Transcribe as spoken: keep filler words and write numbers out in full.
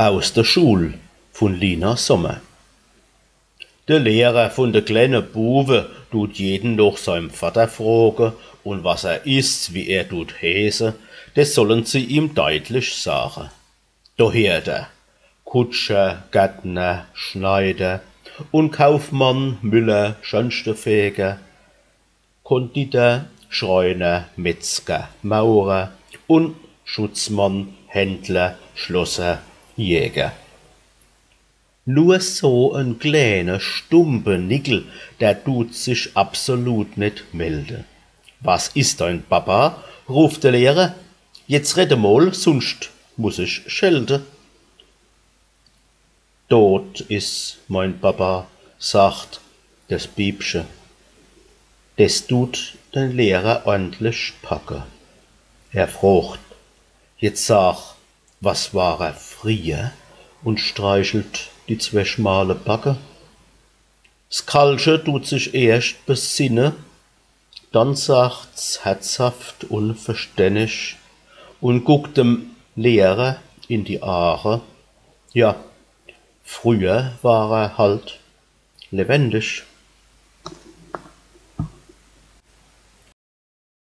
Aus der Schul vun Lina Sommer. De Lehrer vun de klenne Buwe dut jeden noch seim Vatter froge, un was er isst, wie er dut heeße, des sollen se ihm deitlich sage. Do heert er: Kutscher, Gärtner, Schneider un Kaufmann, Müller, Schornschtefeger, Konditor, Schreiner, Metzger, Maurer un Schutzmann, Händler, Schlosser, Jäger. Nur so en kleene, stumpe Nickel, der dut sich absolut net melde. „Was is dein Papa?“, ruft de Lehrer. „Jetzt rede mol, sunscht muss ich schelde.“ „Dot is mein Papa“, sagt des Biebche. Des dut den Lehrer ordentlich packe. Er frocht: „Jetzt sag, was war er frieher?“, un streichelt die zwee schmale Backe. S Kallche dut sich erscht besinne, dann sagt's herzhaft un verstännig un guckt dem Lehrer in die Aage: „Ja, frieher war er halt lewendig.“